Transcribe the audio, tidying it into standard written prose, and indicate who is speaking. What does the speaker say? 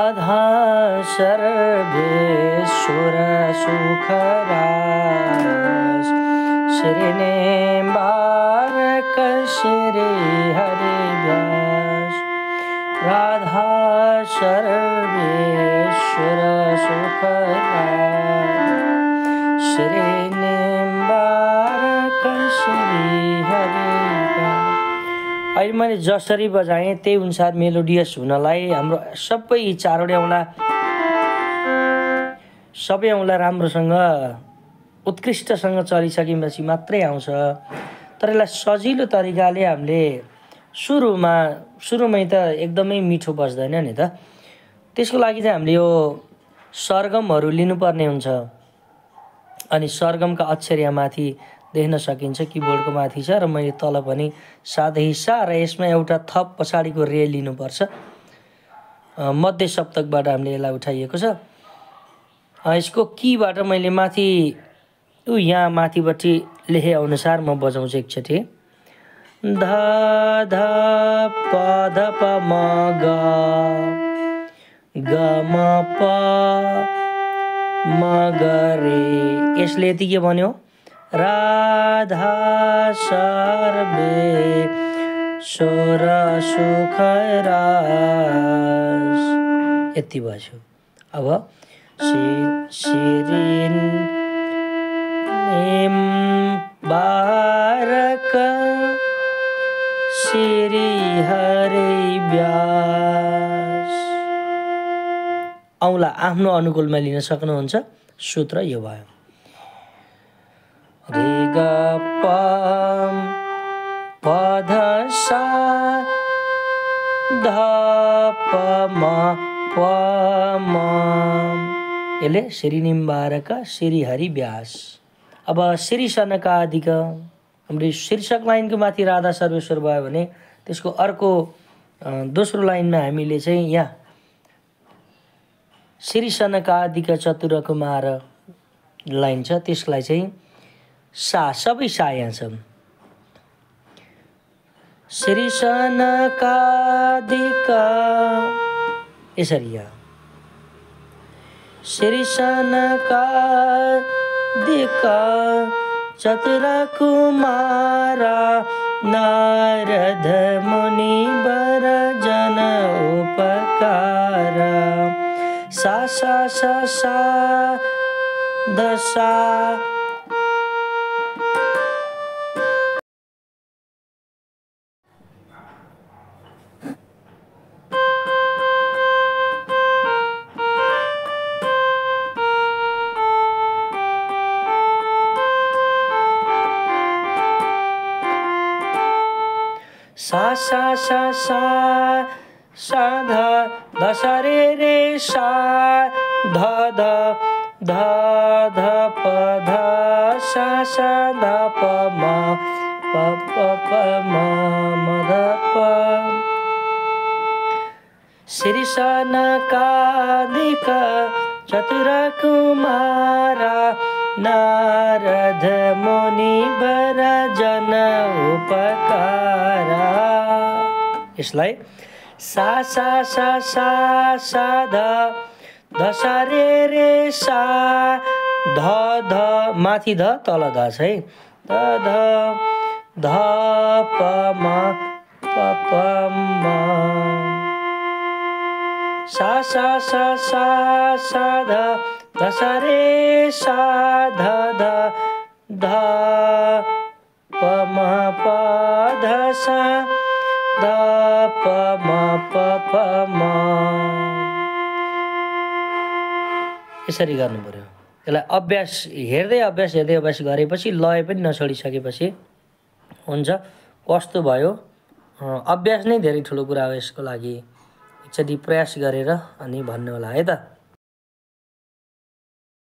Speaker 1: राधा सर्वेश्वर सुखराज श्रीनिवारक श्री हरिव्यास राधा सर्वेश्वर सुखराज श्रीनिवारक श्री हरिव्यास। अहिले मैले जसरी बजाएँ त्यही अनुसार मेलोडियस हुनलाई हाम्रो सबै चारवटै औँला राम्रोसँग उत्कृष्टसँग चलिसकेपछि मात्रै आउँछ। तर यसलाई सजिलो तरिकाले हामीले सुरुमै त एकदमै मिठो बज्दैन नि त। त्यसको लागि चाहिँ हामीले यो सरगमहरू लिनुपर्ने हुन्छ। अनि सरगमका अक्षर यहाँ माथि देख्न सकिन्छ, किबोर्डको माथि छ र मैले तल पनि साधै सा र यसमा एउटा थप पछाडिको रे लिनुपर्छ। मध्य सप्तकबाट हामीले यसलाई उठाइएको छ। यसको कीबाट मैले माथि यहाँ माथिपट्टि लेखे अनुसार म बजाउँछु एकचोटि। ध ध प ध प म ग ग म प म ग रे। यसले यति के भन्यो? राधा सर्वेश्वर सुखराज यति भयो। अब श्रीनिवारक श्री हरिव्यास। औँला आफ्नो अनुकूलमा लिन सक्नुहुन्छ। सूत्र यो भयो। रे ग प प ध सा ध प म प म। यसले श्रीनिवारक श्री हरिव्यास। अब श्री सनकादिक हाम्रो शीर्षक लाइनको माथि राधा सर्वेश्वर भयो भने त्यसको अर्को दोस्रो लाइनमा हामीले चाहिँ यहाँ श्री सनकादिक चतुर कुमार लाइन छ, त्यसलाई चाहिँ सा सबै सा यहाँ छ। श्री सनकादिक यसरी यहाँ श्री सनकादिक चतुर कुमार नारद मुनि वर जन उपकार सा सा सा सा दशा। सा सा सा सा सा ध ध सा रे रे सा ध ध ध ध प ध सा सा ध प म प प प म म ध प। श्री सनकादिक चतुर कुमार नारद मुनि वर जन उपकार। यसलाई सा सा सा सा सा ध ध सा रे रे सा ध ध माथि ध तल ध छ है। ध ध ध प म प प म सा सा सा सा सा ध ध सा रे सा ध ध ध प म प ध सा ध प म प प म। यसरी गर्नु पर्यो। यसलाई अभ्यास हेर्दै अभ्यास गरेपछि लय पनि नछोडिसकेपछि हुन्छ। कस्तो भयो? अभ्यास नै धेरै ठुलो कुरा हो। यसको लागि एकचोटि प्रयास गरेर अनि भन्नु होला है त।